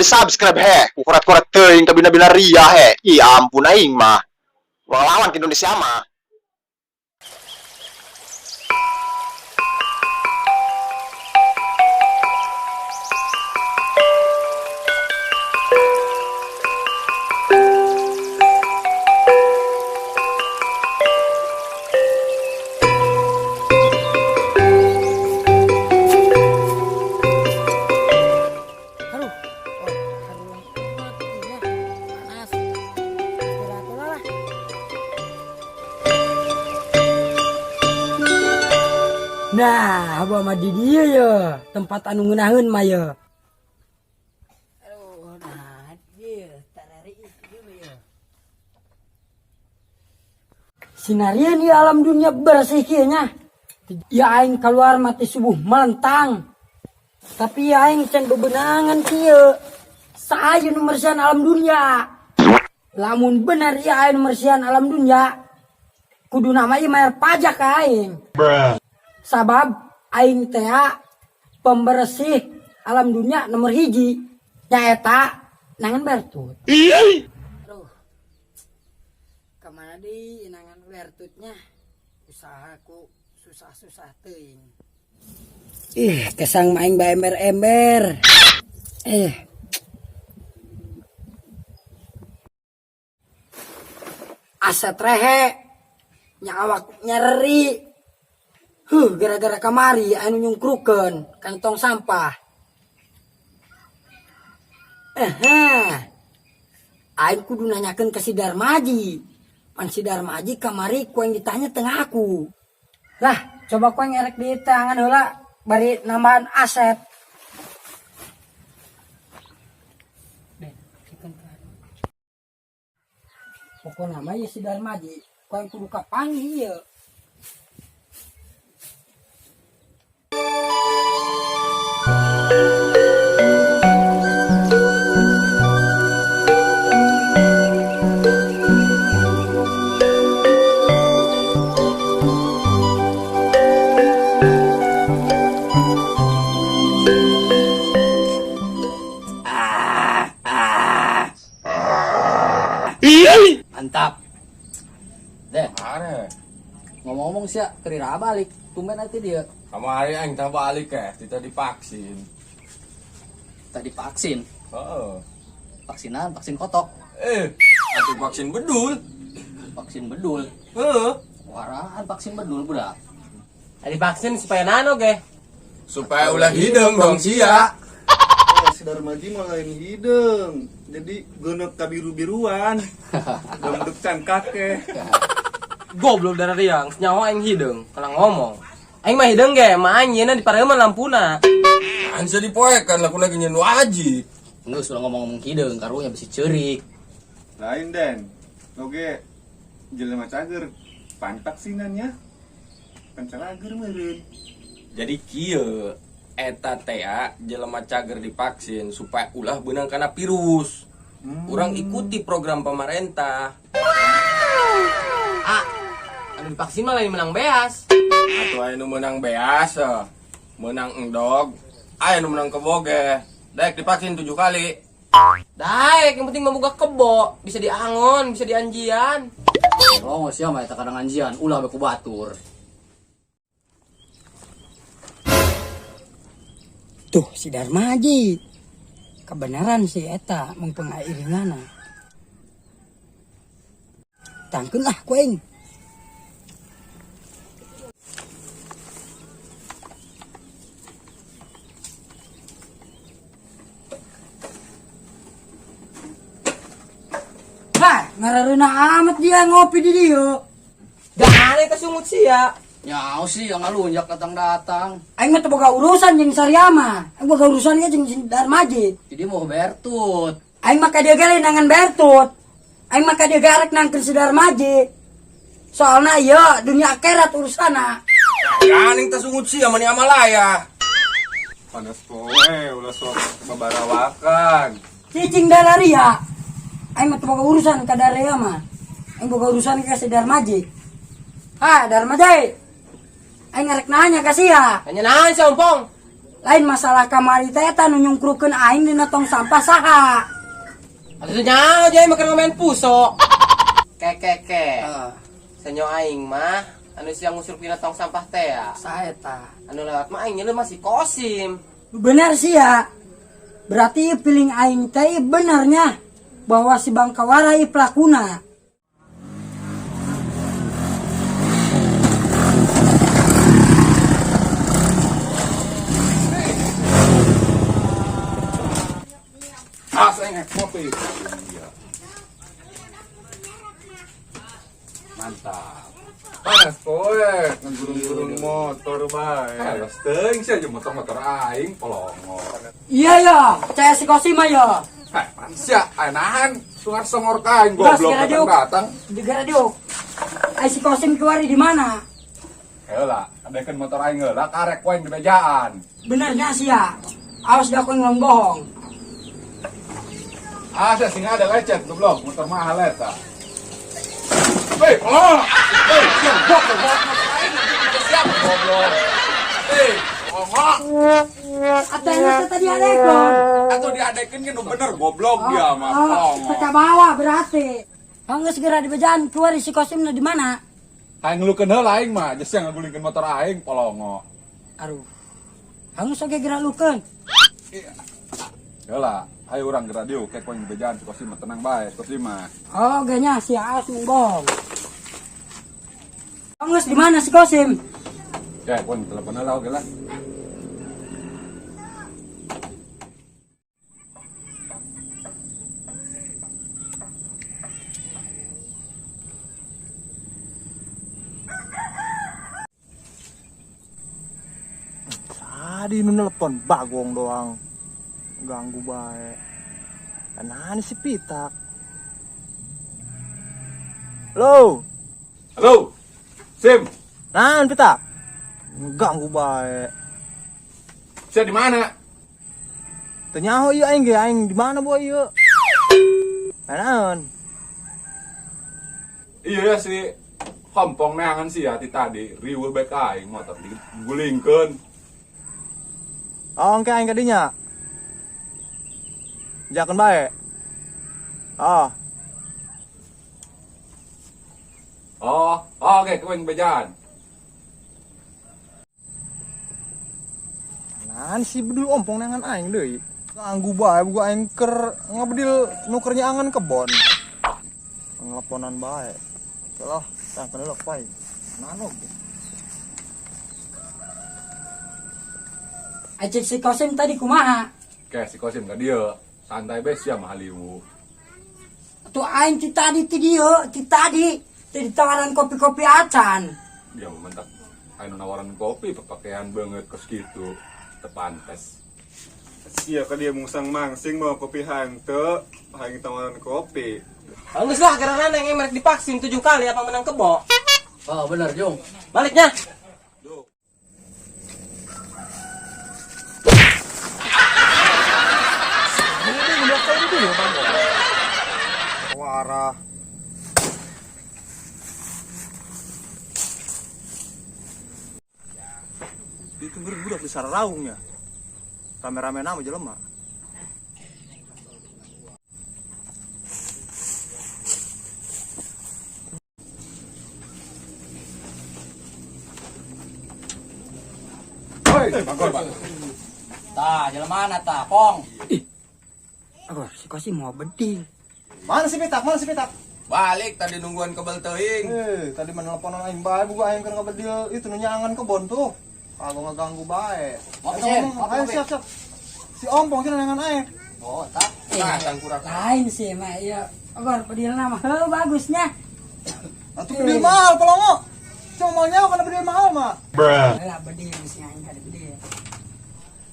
Lupa di subscribe he. Kukoret-koret teuing kabina-bina ria he. Ih ampun aing mah. Urang lawan ke Indonesia mah. Aduh, oh, aduh, iya, panas. Istirahat dulu lah. Nah, abah mah di dieu ye, tempat anu ngeunaheun mah ye. Aduh, nah, dieu tarari ieu mah ye. Sinarieun ieu alam dunia bersih kieu nya. Ya aing keluar mati subuh melentang. Tapi ya aing can bebenangan kieu. Saha nu mersihan alam dunia. Lamun bener ya aing mersihan alam dunia, kudu nama ieu bayar pajak ka aing. Sabab aing teh pembersih alam dunia nomor hiji. Nyaeta nangan bertut. Aduh. Kemana di nangan bertutnya? Usahaku susah-susah teuing. Ih, kesang main ba ember-ember. Eh. Asa trehe nya awak nyeri. Huh, gara-gara kamari anu nyungkrukeun kantong sampah. Eh, aing kudu nanyakeun ke si Darmaji. Pan si Darmaji kamari ku aing ditanya tengah aku. Lah, coba ku aing erek di tangan heula bari nambahan aset. Pokokna mah ieu si Darmaji, ku aing kudu kapanggih ieu. Mantap. Deh, Are. Ngomong-ngomong sih, kerira balik. Tumben nanti dia. Kamari aing tah balik eh, tidak divaksin. Tadi vaksin. Heeh. Vaksinan, vaksin kotok. Eh, atuh vaksin bedul. Vaksin bedul. Heeh. Waraan vaksin bedul, budak. Tadi vaksin supaya nano ge. Supaya ulah hideung dong sia. Oh, si Darmaji mah lain hideung. Jadi geuneup ka biru-biruan. Bentuk cangkak ke. Goblok darah riang, senyawa aing hideung, kalau ngomong. Aing mah hideung ge, mah aing nyeuna di pareuman lampuna. Ansa dipoekan lakuna ge nyeun wajib. Geus ulah ngomong-ngomong hideung, karunya bisi ceurik. Lain den. Oge jelema cager pan vaksinannya. Pan calager meureun. Jadi kieu eta teh jelema cager divaksin supaya ulah beunang kana virus. Urang ikuti program pemerintah. Ah, anu divaksin mah lain menang beas. Atuh aya nu meunang beas, meunang endog, aya nu meunang kebo ge. Daek divaksin 7 kali. Daek, yang penting membuka kebo, bisa diangon, bisa dianjian. Oh, sia mah eta kadang anjian, ulah be ku batur. Tuh si Darmaji. Kebenaran si eta mung pengairingana. Tangkeun lah ku aing. Hah, ngareuna amat dia ngopi di dieu. Gak aneh kesungut sia. Nyaho sih yang ngalunjak datang-datang. Aing mah teu boga urusan jeung Sariama. Aing boga urusan ge jeung si Darmaji. Jadi mau bertut. Aing mah ka dieu ge lain nangan bertut. Aing mah ka dieu ge arek nangkeun si Darmaji. Soalna ieu dunia akhirat urusana. Ganing tasungut sia mani amalaya. Panas poe ulah sok babarawakan. Cicing dalaria. Aing mah teu boga urusan ka Daria mah. Aing boga urusan ka si Darmaji. Ha, Darmaji. Aing arek nanya ka sia. Nanya naon sia, Ompong? Lain masalah kamari teh eta nu nyungkrukeun aing dina tong sampah saha? Atuh teu nyaho jeung aing makan main puso. Ke ke ke. Senyo aing mah anu siang ngusur pina tong sampah teh ya. Saha eta? Anu lewat mah aing nyeuleuh masih Kosim. Bener sih ya. Berarti feeling aing teh benernya bahwa si Bangkawara ieu pelakuna. Ah, saya ngek kopi. Iya. Mantap. Panas poe, ngegurung-gurung motor bae. Alas teuing sia jeung motor-motor aing polongo. Iya ya, caya si Kosim mah ya. Heh, pan sia aya nahan sungar songor ka aing Gas, goblok kira diuk. datang-datang. Digera diuk. Ai si Kosim keluar di mana? Heula, adekeun motor aing heula karek ku aing di bejaan. Benernya sih ya. Awas dah aku ngomong bohong. Ah, sia sing ada lecet goblok, motor mahal eta. Hei, polongo. Hei, sia goblok motor aing siap goblok. Hei, polongo. Atau tadi ada ekor. Atau diadekeun kan bener goblok dia mah Oh, polongo. pecah bawah berarti. Kamu nggak segera di bejaan keluar si Kosim di mana? Aing ngelukeun heula aing mah, geus sia ngagulingkeun motor aing polongo. Aduh. Kamu sok geura lukeun. Heula, ayo urang geura dieu kek poing bejaan si Kosim mah tenang bae, si Kosim mah. Oh, ganya si Aas bohong. Kamu di mana si Kosim? Kek poing telepon heula oge lah. Tadi nu nelpon bagong doang. Ganggu bae. Nah, si Pitak. Halo, Halo. Sim, nah Pitak. Ganggu bae. sia di mana? Teu nyaho ieu aing ge aing di mana boy ieu? Naon? Iya ya si Kompong neangan sia ti tadi riweuh bae ka aing motor digulingkeun. Oh, engke aing ka dinya. Jakeun bae. Oh, Oh, oke okay, aing bejaan. nah si bedul ompong neangan aing deui. Ganggu bae buka aing keur ngabedil nuker nyangan kebon. Ngeleponan bae. Oke lah, tah kena pai. Nano. Acik si Kosim tadi kumaha? Oke, si Kosim ka dieu. Santai bae sia mah haliwu. Tuh aing ti tadi ti dieu, ti tadi ti ditawaran kopi-kopi acan. Dia mah mentak anu nawaran kopi pakaian banget kos kitu. Teu pantes. Sia ka dia musang mangsing mau kopi hante, aing tawaran kopi. Bagus lah karena neng merek divaksin 7 kali apa menang kebo. Oh, bener, Jung. Baliknya. Warah. Itu ngeureun budak di sararaungnya. Rame-rame nama jelema. Hoi, bagor, Pak. Tah, jelema mana tah, Pong? Aduh, si Kosim mau bedil. Mana si Pitak? Mana si Pitak? Balik tadi nungguan kebel teuing. Eh, tadi mana nelponan aing bae buka aing keur ngabedil itu nu nyangan kebon tuh. Kagak ngeganggu bae. Ngopi, Eta Sim. ngomong, Ngopi, ayo ngopi. siap siap. Si Ompong cenah neangan aing. Oh, tah. Nah, tangkurak. Lain sih mah iya. Agar bedil nama heuh bagusnya. Atuh bedil mahal polongo. Cuma mau nyawa karena bedil mahal mah. Lah bedil sih aing kada bedil.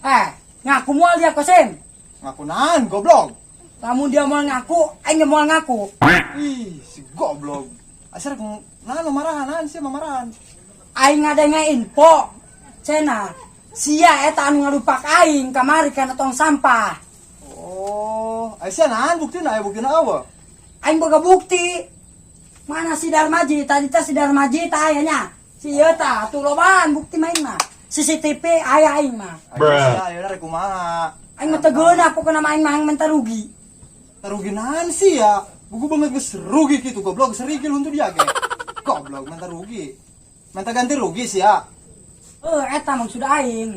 Eh, ngaku moal dia Kosim. Ngaku naon goblok. Lamun dia mau ngaku, aing ge moal ngaku. Ih, si goblok. Asar naon marahan, naon sih marahan. Aing ngadenge info. Cenah, sia eta anu ngalupak aing kamari kana tong sampah. Oh, aya naon buktina, aya buktina apa? Aing boga bukti. Mana si Darmaji? Tadi teh si Darmaji tah aya nya. Si ieu tah atuh lobaan bukti main mah. CCTV aya aing mah. Ayo sia, ayeuna rek kumaha? Aing mah teu geunah pokona mah aing mah hayang minta rugi. Rugi naon sih ya? Buku banget geus rugi gitu goblok, serigil untuk dia ge. Goblok minta rugi. Minta ganti rugi sih ya. Eh, eta maksud aing.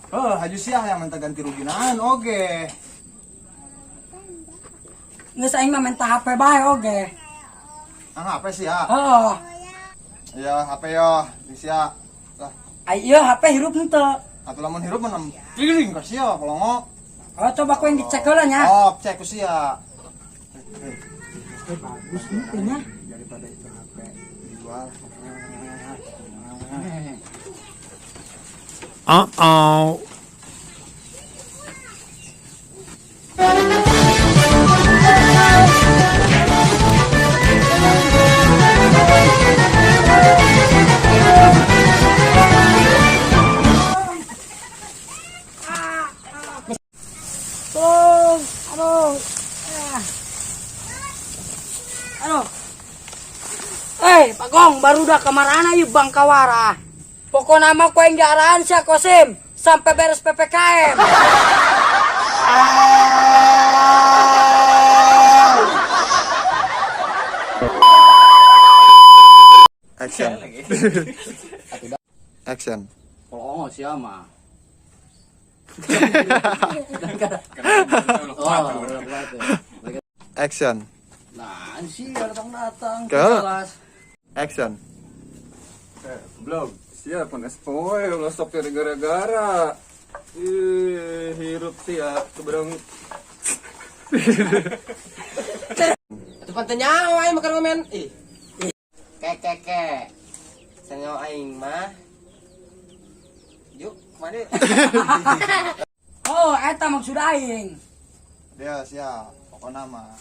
Eh, haju sia yang minta ganti rugi naon oge. Geus aing mah minta HP bae oge. Ang HP sih ya? Heeh. Ya HP yo, di sia. Lah, Ai ieu HP hirup henteu? Atuh lamun hirup mah keliling ka sia kolongo. Oh, coba ku yang dicek heula nya. Oh, cek ku sia. Eh, bagus nih nya. Daripada itu HP dijual. Uh-oh. Tolong, aduh. Ah. Aduh. Eh, Bagong, baru dah kemarana yuk Bangkawara. Pokoknya mah ku aing diarahan sia Kosim sampai beres PPKM. Action. Action. Kolongo sia mah. Oh, ulah kuat ya. Action. Nah, sih datang-datang. Ke? Jelas. Action. Eh, belum. Siap, panas poe, ulah sok cari gara-gara. Ih, hirup sih ya, keberang. Atuh pan teu nyaho aing makan ngomen. Ih. Ke ke ke. Senyo aing mah. Yuk, kemana? Oh, eta maksud aing. Dia sia, pokoknya mah.